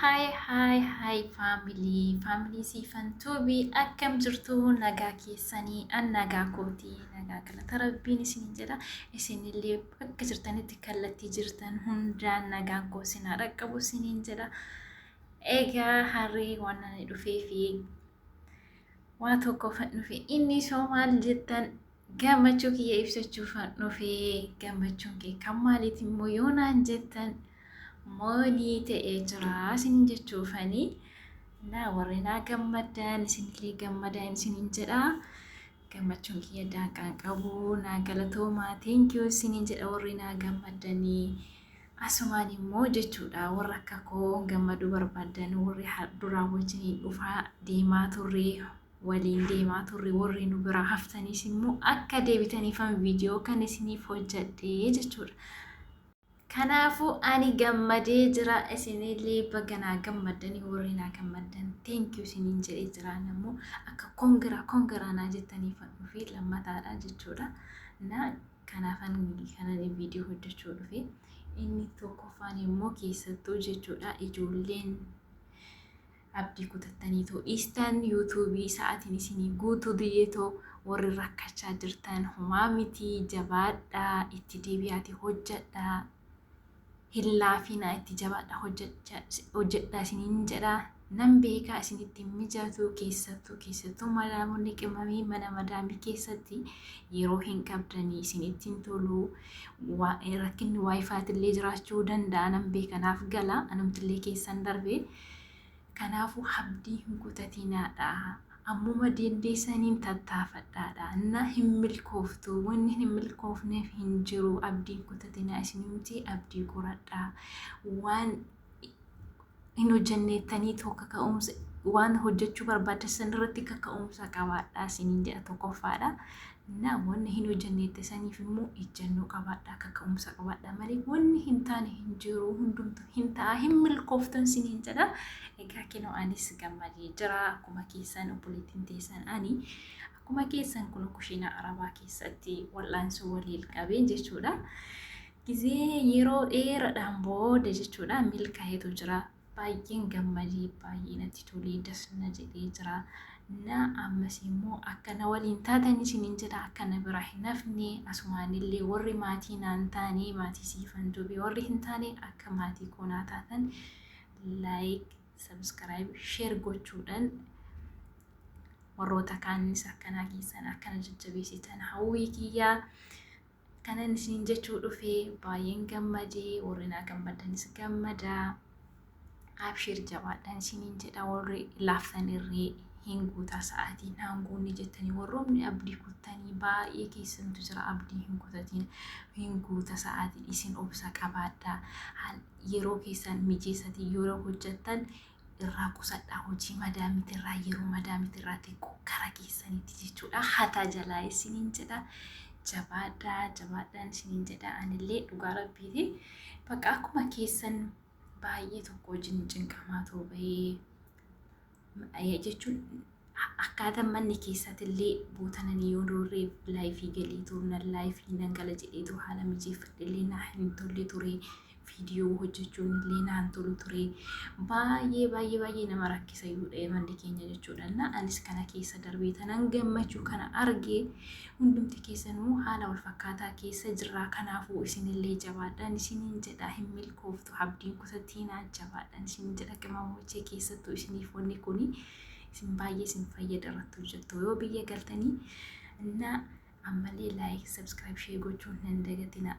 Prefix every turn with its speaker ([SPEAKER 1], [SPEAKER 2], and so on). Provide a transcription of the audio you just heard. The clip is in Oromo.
[SPEAKER 1] Hi, hi, hi family, family Siifan Tube, akkam jirtu? Nagaa keessanii? An nagaa kooti, nagaa galata Rabbiin isiniin jedha. Isinillee bakka jirtanitti, kallattii jirtan hundaan nagaan koo isin haa dhaqqabu isiniin jedha. Egaa harree waan ani dhufee fi waa tokkoofan dhufe. Inni soo maal jettan, gammachuu kiyya ibsachuufan dhufe. Gammachuun kee kan maaliiti immoo yoo naan jettan, moonii ta'ee jira isin jechuufanii. Na warri naa gammaddan, isinillee gammadan isinin jedha. Gammachuun kiyya daanqaan qabu. Naa galatoomaa, thank you isinin jedha warri naa gammaddanii. Asumaan immoo jechuudha, warra akka koo gammaduu barbaadan, warri duraa wajjiniin dhufaa deemaa turre, waliin deemaa turre, warri nu biraa haftaniis immoo akka deebitaniifan viidiyoo kan isiniif hojjedhe jechuudha. Kanaafuu ani gammadee jira, isinillee baga naa gammaddanii. Warri naa gammaddan, thank you isiniin jedhee jira. Nammoo akka congra congra naa jettaniif dhufee lammataadha jechuudha. Na kanaafan kanan viidiyoo hojjechuu dhufe. Inni tokkoffaan immoo keessattuu jechuudha, ijoolleen abdii kutattanii too dhiistan, YouTubeii sa'aatiin isinii guutuu dideetoo warri rakkachaa jirtan, homaa miti, jabaadhaa, itti deebi'aati hojjedhaa, hin laafinaa, itti jabaadhaa hojjedhaa isiniin jedha. Nan beekaa, isinitti mijatu. Keessattuu keessattuu madaamonni qimamii mana madaamii keessatti yeroo hin qabdanii, isinitti hin tolu, rakkinni WiFitillee jiraachuu danda'a, nan beekanaaf gala, anumtillee keessan darbe. Kanaafuu abdii hin kutatinaadha. Ammuma dandeessaniin tattaafadhaadha. Na hin milkooftu. Wanni hin milkoofneef hin jiru. Abdii hin kutatinaa, isinumti abdii godhadhaa. Waan hin hojjenneettanii tokko kaka'umsa, waan hojjechuu barbaadan irratti kaka'umsa qabaadhaa isiniin jedha tokkoffaadha. Na wanni hin hojjenneette saniif immoo ejjennoo qabaadhaa, kaka'umsa qabaadhaa malee wanni hin taane hin jiru, hundumtu hin ta'a, hin milkooftan isiniin jedha. Egaa kinoo anis gammadee jira, akkuma keessan obboleettiin teessan ani akkuma keessan kun kushiina arabaa keessatti wal'aansoo waliin qabee jechuudha. Gizee yeroo dheeraadhaan booda jechuudha milkaa'eetu jira. Baay'een gammadee, baay'ee natti tolee, dasna jedhee jira. Na ammas immoo akka na waliin taatan isiniin jedha, akka na bira hin hafne. Asumaanillee warri maatii naan taane, maatii Siifan Tube warri hin taane, akka maatii koo naa taatan like, subscribe, share gochuudhaan warroota kaanis akkanaa keessan akkana jajjabeessitan hawwii kiyyaa. Kanan isin jechuu dhufee, baay'een gammadee, warri naa gammadanis gammadaa. Abshir, jabaadhaan isiniin jedha. Warri laaftan irree hin guutaa sa'aatiin hanguunni jettanii warroonni abdii kuttanii baay'ee keessantu jira. Abdii hin kutatiin, hin guuta sa'aatiin. Isin obsa qabaadhaa, yeroo keessan mijeessatii yeroo hojjettan irraa qusadhaa hojii madaamitirraa, yeroo madaamitirraa xiqqoo gara keessanitti jechuudha hataa jalaa isiniin jedha. Jabaadhaa, jabaadhaan isiniin jedha. Anillee dhugaa Rabbiiti, bakka akkuma keessan baay'ee tokko wajjin cinqamaa ta'uu bahee jechuun, akkaataa manni keessatti bootananii yoo doorree liveii galii nan liveii nan gala jedheetu haala mijeeffadhe naa hin tolle ture. Viidiyoo hojjechuun illee naan tolu ture. Baay'ee baay'ee baay'ee nama rakkisa iyyuu manni keenya jechuudha. Na anis kana keessa darbee tanan gammachuu kana argee, hundumti keessanuu haala wal fakkaataa keessa jirraa. Kanaafuu isinillee jabaadhaan isiniin jedha, hin milkooftu, abdiin kutatiinaa, jabaadhaan isiniin jedha. Qimamochee keessattuu isiniif wanni kuni isin baay'ee isin fayyada irratti hojjettu yoo biyya galtanii. Na ammallee like, subscribe, share gochuun hin dagatina.